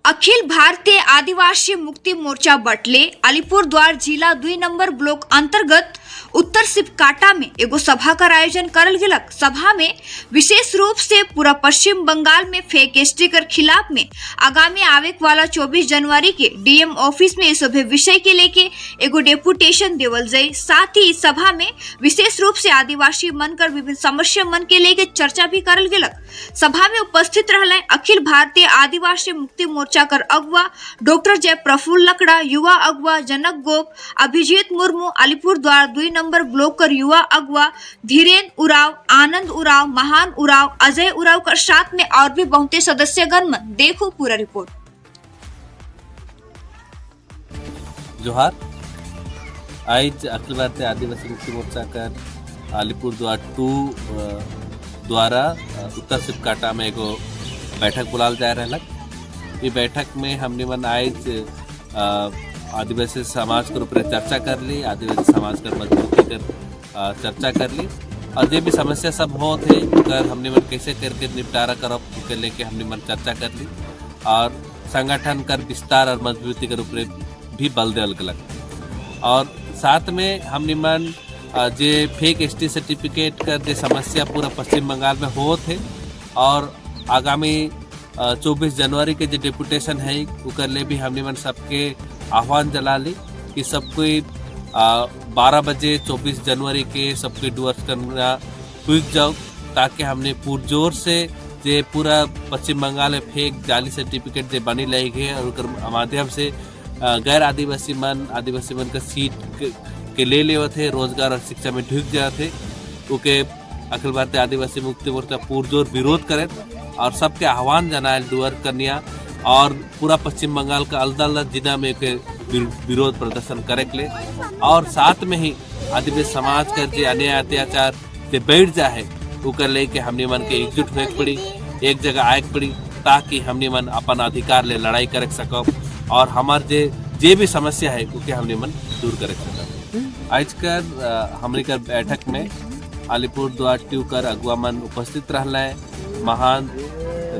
अखिल भारतीय आदिवासी मुक्ति मोर्चा बटले अलीपुरद्वार जिला 2 number block अंतर्गत उत्तर शिवकाटा में एगो सभा का आयोजन करल गेलक। सभा में विशेष रूप से पूरा पश्चिम बंगाल में फेक एसटी कर खिलाफ में आगामी आवे वाला 24 जनवरी के डीएम ऑफिस में सभे विषय के लेके एगो डेपुटेशन देवल जाये। साथ ही इस सभा में विशेष रूप से आदिवासी मन कर विभिन्न समस्या मन के लेके चर्चा भी करल गेलक। सभा में उपस्थित रहले अखिल भारतीय आदिवासी मुक्ति मोर्चा कर अगुआ डॉक्टर जय प्रफुल्ल लकड़ा, युवा अगुआ जनक गोप, अभिजीत मुर्मू, अलीपुरद्वार 2 नंबर ब्लॉक कर युवा अगुआ धीरेन्द्र उराव, आनंद उराव, महान उराव, अजय उराव कर साथ में और भी बहुते सदस्यगण मन। देखो पूरा रिपोर्ट। जोहार। आज अखिल भारतीय आदिवासी मुक्ति मोर्चा कर अलीपुरद्वार 2 द्वारा उत्तर शिवकाटा में एगो बैठक बुलाल जा रहलक। ये बैठक में हमने मन आज आदिवासी समाज के ऊपर चर्चा कर ली, आदिवासी समाज कर मजबूती कर चर्चा कर ली और जो भी समस्या सब हो थे कर हमने मन कैसे करके निपटारा करब के लेके हमने मन चर्चा कर ली और संगठन कर विस्तार और मजबूती कर ऊपर भी बल देवल गलक। और साथ में हमने मन जे फेक एसटी सर्टिफिकेट कर जे समस्या पूरा पश्चिम बंगाल में होत है और आगामी 24 जनवरी के जो डेपुटेशन है उकर ले भी हमने मन सबके आह्वान जला ली कि सब कोई 12 बजे 24 जनवरी के सबके डुअर्स करना पूछ जाओ, ताकि हमने पुरजोर से जे पूरा पश्चिम बंगाल में फेक जाली सर्टिफिकेट जे बनी लगी है और उकर माध्यम से गैर आदिवासी मन का सीट के ले लेवत है, रोजगार और शिक्षा में ढुक जाते थे, उके अखिल भारतीय आदिवासी मुक्ति मोर्चा पुरजोर विरोध करे और सबके आह्वान जनाए डुअर कन्या और पूरा पश्चिम बंगाल का अलग अलग जिला में के विरोध प्रदर्शन करे के ले। और साथ में ही आदिवासी समाज का जो अन्याय अत्याचार से बैठ जाए उकर लेके हमने मन के एकजुट होए के पड़ी, एक जगह आए के पड़ी, ताकि हमने मन अपन अधिकार ले लड़ाई कर सको और हमार जे जे भी समस्या है उके हमने मन दूर कर सको। आज कर हमने कर बैठक में अलीपुर द्वार ट्यू कर अगुआ मन उपस्थित रहला है, महान,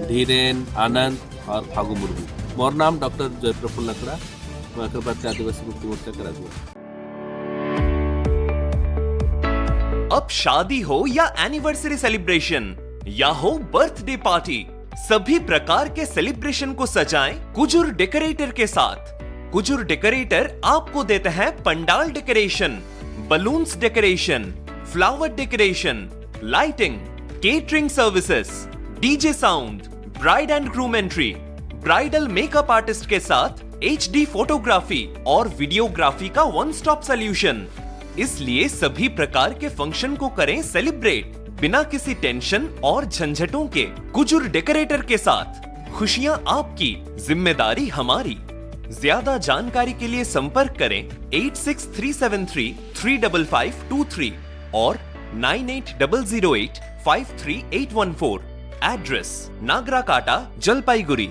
धीरेन, आनंद और फागू मुर्मू। मोर नाम डॉक्टर जय प्रफुल्ल लकड़ा, मैं अखिल भारतीय आदिवासी मुक्ति मोर्चा कर अगुआ। अब शादी हो या एनिवर्सरी सेलिब्रेशन या हो बर्थडे पार्टी, सभी प्रकार के सेलिब्रेशन को सजाएं कुजुर डेकोरेटर के साथ। कुजुर डेकोरेटर आपको देते हैं pandal decoration, balloons decoration, flower decoration, lighting, catering services, DJ sound, bride and groom entry, bridal makeup artist के साथ एचडी फोटोग्राफी और वीडियोग्राफी का वन स्टॉप सोल्यूशन। इसलिए सभी प्रकार के फंक्शन को करें सेलिब्रेट बिना किसी टेंशन और झंझटों के कुजुर डेकोरेटर के साथ। खुशियां आपकी, जिम्मेदारी हमारी। ज्यादा जानकारी के लिए संपर्क करें 8637335523 और 9800853814। एड्रेस नागराकाटा, जलपाईगुड़ी।